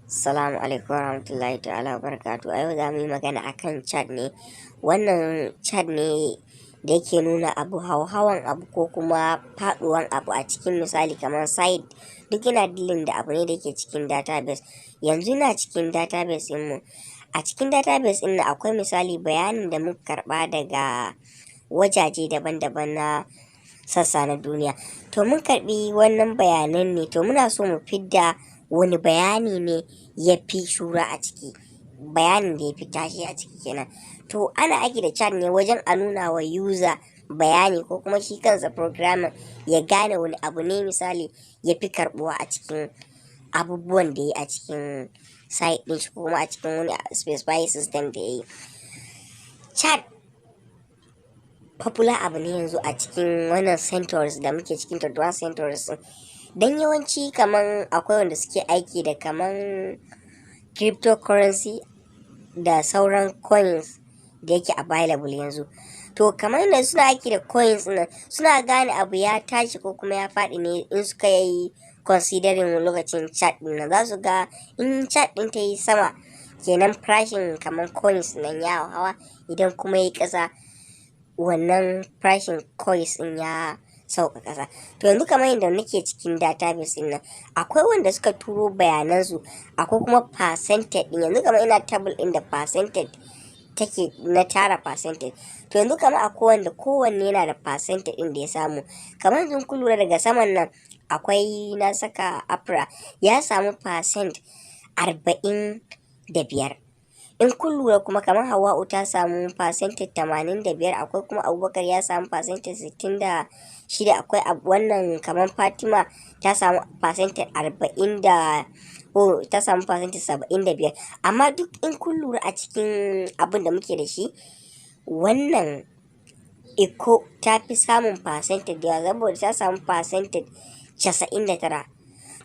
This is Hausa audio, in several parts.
Assalamu alaikum warahmatullahi ta'ala wabarakatuh. A yau za mu yi magana akan chart ne. Wannan chart ne da yake nuna abu, hauhawan abu ko kuma faɗuwan abu a cikin, misali, kamar site. Duk yana dealing da abu ne da yake cikin database. Yanzu ina cikin database ɗinmu. A cikin database ɗin nan akwai, misali, bayanin da muka karɓa daga wajaje daban-daban na sassa na duniya. To, mun karɓi wannan bayanan ne, to muna so mu fidda wani bayani ne ya fi shura a ciki, bayanin da ya fi tashi a ciki kenan. To, ana aiki da chart ne wajen a nuna wa user bayani, ko kuma shi kansa programmer ya gane wani abu ne, misali, ya fi karɓuwa a cikin abubuwan da ya yi a cikin site ɗin shi, ko kuma a cikin wani specified system da ya yi. Chart popular abu ne yanzu a cikin wannan centuries da muke cikin, 21 centuries ɗin. Don yawanci kaman akwai wanda suke aiki da kaman cryptocurrency da sauran coins da yake available yanzu. To, kamar yadda suna aiki da coins nan, suna gane abu ya tashi ko kuma ya faɗi ne in suka yi considering lokacin chart ɗin nan. Za su ga in chart ɗin ta yi sama kenan, farashin kamar coins nan ya hawa. Idan kuma yayi ƙasa, wannan farashin coins ɗin ya sauka ƙasa. To, yanzu kamar yadda nake cikin database ɗin nan, akwai wanda suka turo bayanan su, akwai kuma percentage ɗin. Yanzu kamar ina table ɗin da percentage take, na tara percentage. To, yanzu kamar akwai wanda kowanne yana da percentage ɗin da ya samu. Kamar yanzu kun lura, daga saman nan akwai na saka Afra, ya samu 45%. In kun lura kuma, kamar Hauwa'u ta samu 85%, akwai kuma Abubakar ya samu 66%, akwai wannan kamar Fatima ta samu 40 da ko ta samu 75%. Amma duk in kun lura, a cikin abin da muke da shi, wannan Iko ta fi samun percentage da yawa, saboda ta samu 99%.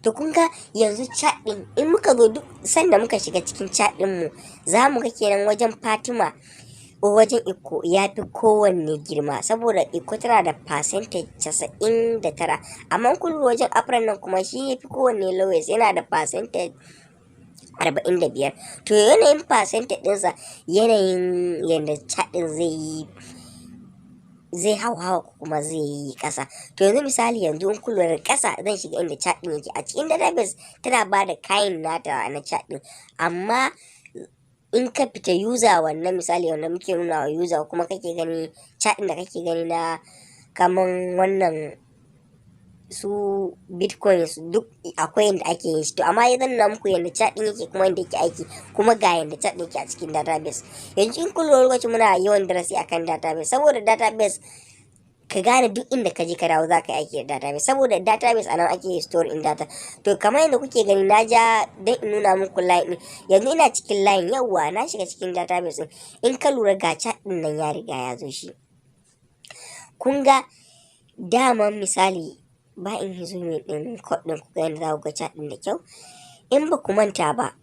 To, kun ga yanzu chart ɗin, in muka zo, duk sanda muka shiga cikin chart ɗin mu, za mu ga kenan wajen Fatima ko wajen Iko ya fi kowanne girma, saboda Iko tana da 99%. Amma kun lura, wajen Afran nan kuma shi ya fi kowanne lowest, yana da 45%. To, yanayin percentage ɗinsa, yanayin yanda chart ɗin zai yi, zai hau hawa ko kuma zai yi ƙasa. To, yanzu misali, yanzu in kun lura, ƙasa zan shiga inda chart ɗin yake a cikin database. Tana ba da kayan nata na chart ɗin, amma in ka fita user, wannan misali wanda muke nuna wa user, kuma kake gani chart ɗin da kake gani na kaman wannan su bitcoins, duk akwai yanda ake yin shi. To, amma zan nuna muku yanda chart ɗin yake, kuma yanda yake aiki, kuma ga yanda chart ɗin yake a cikin database. Yanzu in kun lura, lokacin muna yawan darasi akan database, saboda database ka gane duk inda ka je ka dawo za ka yi aiki da database, saboda database a nan ake store in data. To, kamar yadda kuke gani, na ja don in nuna muku line ɗin. Yanzu ina cikin line. Yawwa, na shiga cikin database ɗin. In ka lura, ga chart ɗin nan ya riga ya zo shi. Kun ga daman, misali, ba in yi zooming ɗin code ɗin, ku ga yadda za ku ga chart ɗin da kyau. In ba ku manta ba,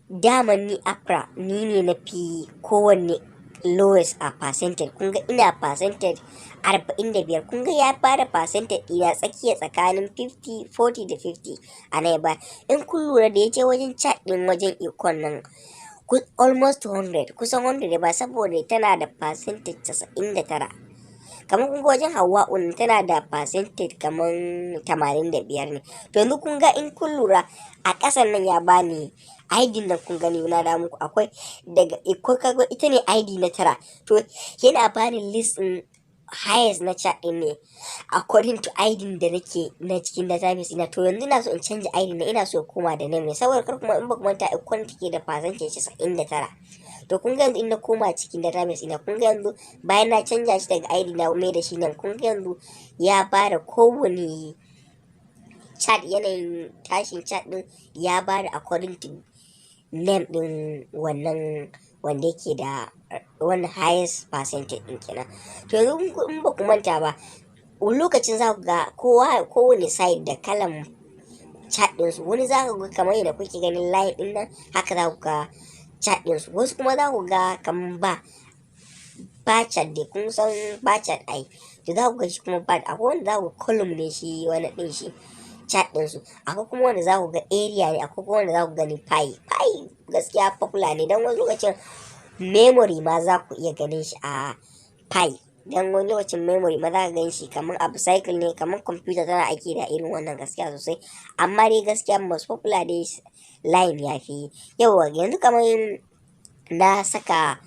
daman ni Afra, ni ne na fi kowanne lowest a percentage. Kun ga ina 45%. Kun ga ya fara percentage ɗina tsakiya tsakanin 50, 40 da 50 a nan ba. In kun lura, da ya je wajen chart ɗin wajen Ikon nan, almost 100, kusan 100 ba, saboda tana da 99%. Kamar kun ga wajen Hauwa'u tana da percentage kamar 85 ne. To, yanzu kun ga, in kun lura, a ƙasan nan ya bani ID nan. Kun gani, na da muku akwai daga Iko, kaga ita ne ID na tara. To, yana bani list ɗin highest na chart ɗin ne according to ID da nake na cikin database ina. To, yanzu ina so in canja ID na, ina so koma da name ne, saboda kar kuma in ba ku manta, Ikon take da 99%. To, kun ga yanzu in na koma cikin database ina, kun ga yanzu bayan na canja shi daga ID na mai da shi nan, kun ga yanzu ya bada kowane chart, yanayin tashin chart ɗin ya bada according to name ɗin wannan wanda yake da wannan highest percentage ɗin kenan. To, yanzu in ba ku manta ba, lokacin za ku ga kowa, kowane site da kalan chart ɗinsu. Wani za ku ga kamar yadda kuke ganin line ɗin nan, haka za ku ga chart ɗinsu. Wasu kuma za ku ga kamar ba chart dai, kun san ba chart ai. To, za ku ga shi kuma ba, akwai wanda za ku ga column ne shi, wani ɗin shi. chart ɗinsu. Akwai kuma wanda za ku ga area ne, akwai kuma wanda za ku gani pie. Pie gaskiya popular ne, don wani lokacin memory ma za ku iya ganin shi a pie. Don wani lokacin memory ma za ka gan shi kamar abu cycle ne, kamar computer tana aiki da irin wannan gaskiya sosai. Amma dai gaskiya most popular dai line ya fi yawa. Yanzu kamar na saka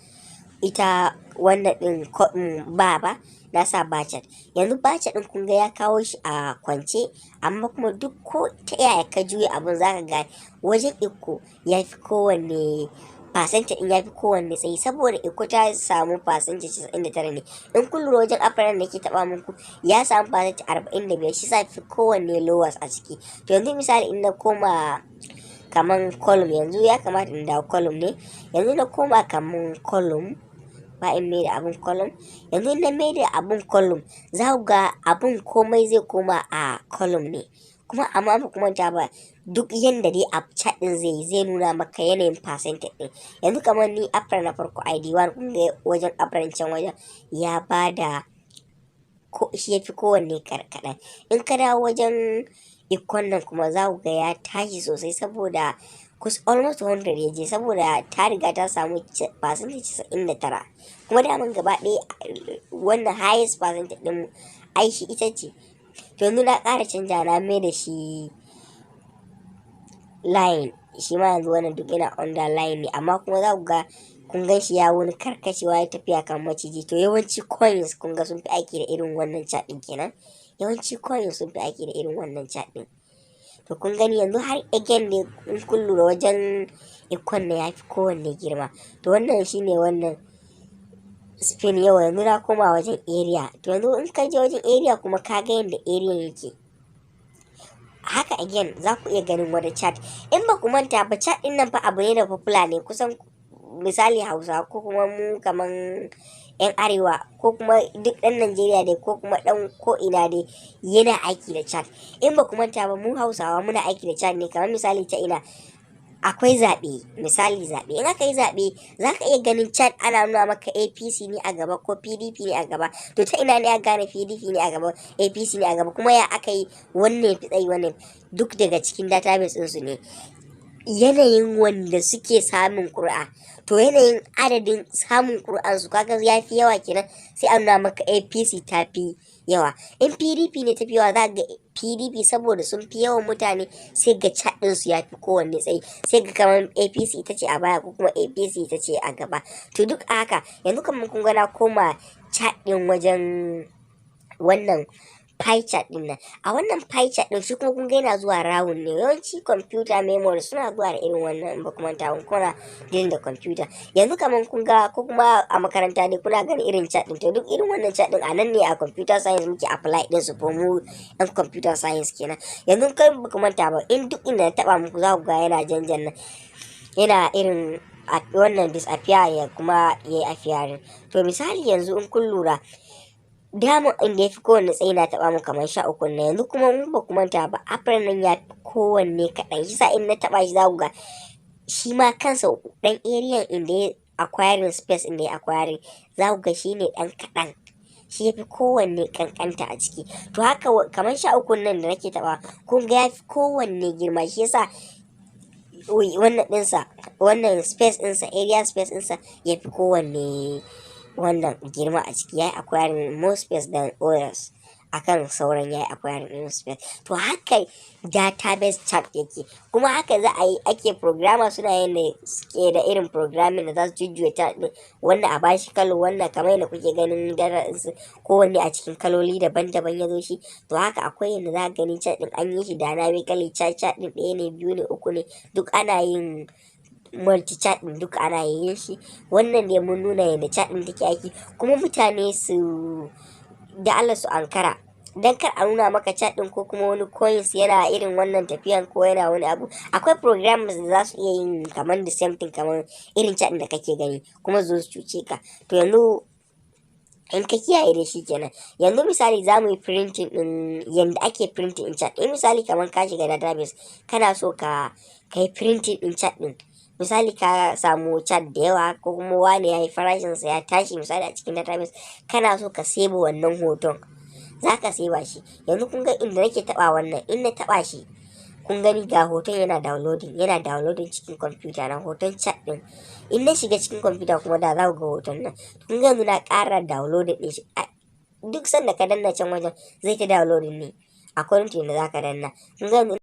ita wannan ɗin ba na sa bar chart. Yanzu bar chart ɗin kun ga ya kawo shi a kwance, amma kuma duk ko ta yaya ka juya abun, za ka ga wajen Ikko ya fi kowanne percentage ɗin, ya fi kowanne tsayi, saboda Ikko ta samu percentage 99 ne. In kun lura, wajen April da ke taɓa muku ya samu percentage 45, shi sa fi kowanne lowest a ciki. To yanzu misali in na koma kaman column, yanzu ya kamata in dawo column ne. Yanzu na koma kaman column ba, in mai da abun column. Yanzu na mai da abun column, za ku ga abun komai zai koma a column ne kuma. Amma ba ku manta ba, duk yanda dai a chart din zai yi, zai nuna maka yanayin percentage din. Yanzu kamar ni April na farko ID1, kun ga wajen April can wajen ya bada ko shi ya fi kowanne kaɗan. In ka dawo wajen Ikon nan kuma, za ku ga ya tashi sosai, saboda kus almost 100 ya je, saboda ta riga ta samu percentage 99. Kuma daman gaba ɗaya wannan highest percentage ɗin ai shi ita ce. To yanzu na ƙara canja, na mai da shi line. Shi ma yanzu wannan duk yana under line ne, amma kuma za ku ga kun gan shi ya wani karkacewa, ya tafiya kan maciji. To yawanci coins kun ga sun fi aiki da irin wannan chart ɗin kenan. Yawanci coins sun fi aiki da irin wannan chart ɗin. To kun gani yanzu har again ne, in kun lura, wajen Ikon na ya fi kowanne girma. To wannan shine wannan spin. Yau yanzu na koma wajen area. To yanzu in ka je wajen area kuma, ka ga yadda area yake. Haka again za ku iya ganin wani chart. In ba ku manta ba, chart ɗin nan fa abu ne da popular ne. Kusan misali Hausa ko kuma mu kaman yan Arewa ko kuma duk ɗan Najeriya dai ko kuma ɗan ko ina dai yana aiki da chart. In ba ku manta ba, mu Hausawa muna aiki da chart ne. Kamar misali ta ina akwai zaɓe, misali zaɓe, in aka yi zaɓe za ka iya ganin chart ana nuna maka APC ne a gaba ko PDP ne a gaba. To ta ina ne a gane PDP ne a gaba, APC ne a gaba? Kuma ya aka yi wannan fi tsayi? Wannan duk daga cikin database ɗinsu ne, yanayin wanda suke samun ƙuri'a. To yanayin adadin samun ƙuri'ansu kaga ya fi yawa kenan, sai a nuna maka APC ta fi yawa. In PDP ne ta fi yawa, za ga PDP, saboda sun fi yawan mutane, sai ga chart ɗinsu ya fi kowanne tsayi, sai ga kamar APC ita ce a baya ko kuma APC ita ce a gaba. To duk haka yanzu kamar kun ga na koma chart ɗin wajen wannan pie chart din nan. A wannan pie chart din shi kuma kun ga yana zuwa round ne. Yawanci computer memory suna zuwa da irin wannan. In ba kuma ta kuna dealing da computer yanzu, kaman kun ga ko kuma a makaranta ne kuna ganin irin chart din. To duk irin wannan chart din a nan ne a computer science muke apply din su, for mu yan computer science kenan. Yanzu kai ba ku manta ba, in duk inda na taba muku za ku ga yana janjan nan, yana irin wannan disappear ya kuma yayi appearing. To misali yanzu in kun lura, dama inda ya fi kowanne tsayi na taɓa mu kamar 13 na. Yanzu kuma in ba ku manta ba, April nan ya fi kowanne kaɗan. Shi sa in na taɓa shi, za ku ga shi ma kansa ɗan area inda ya acquiring space, inda ya acquiring, za ku ga shi ne ɗan kaɗan, shi ya fi kowanne ƙanƙanta a ciki. To haka kamar 13 nan da nake taɓa, kun ga ya fi kowanne girma. Shi yasa wannan ɗinsa, wannan space ɗinsa, area space ɗinsa ya fi kowanne wannan girma a ciki, ya yi acquiring more space than others, akan sauran ya yi acquiring more space. To haka database chart yake. Kuma haka za a yi ake programmer suna yin da suke da irin programming da za su jujjuya chart ɗin, wannan a bashi kalo, wannan kamar yadda kuke ganin darasin kowanne a cikin kaloli daban-daban ya zo shi. To haka akwai yadda za ka gani chart ɗin an yi shi dynamically. Chart ɗin ɗaya ne, biyu ne, uku ne, duk ana yin multi chart ɗin, duk ana yin shi. Wannan ne mun nuna yadda chart ɗin take aiki. Kuma mutane su da Allah su ankara, dan kar a nuna maka chart ɗin ko kuma wani coins yana irin wannan tafiyan ko yana wani abu. Akwai programs da za su iya yin kamar the same thing, kamar irin chart ɗin da kake gani, kuma zo su cuce ka. To yanzu in ka kiyaye da shi kenan. Yanzu misali za mu yi printing ɗin, yanda ake printing in chart ɗin. Misali kamar ka shiga database, kana so ka yi printing ɗin chart ɗin. Misali ka samu chart da yawa, ko kuma wane ya yi farashinsa ya tashi misali a cikin database, kana so ka save wannan hoton. Za ka save shi. Yanzu kun ga inda nake taɓa wannan, in na taɓa shi, kun gani ga hoton yana downloading, yana downloading cikin kwamfuta na, hoton chart ɗin. In na shiga cikin kwamfuta kuma da za ku ga hoton nan. Kun ga yanzu na ƙara downloading ɗin shi. Duk sanda ka danna can wajen, zai ta downloading ne according to yadda za ka danna. Kun ga yanzu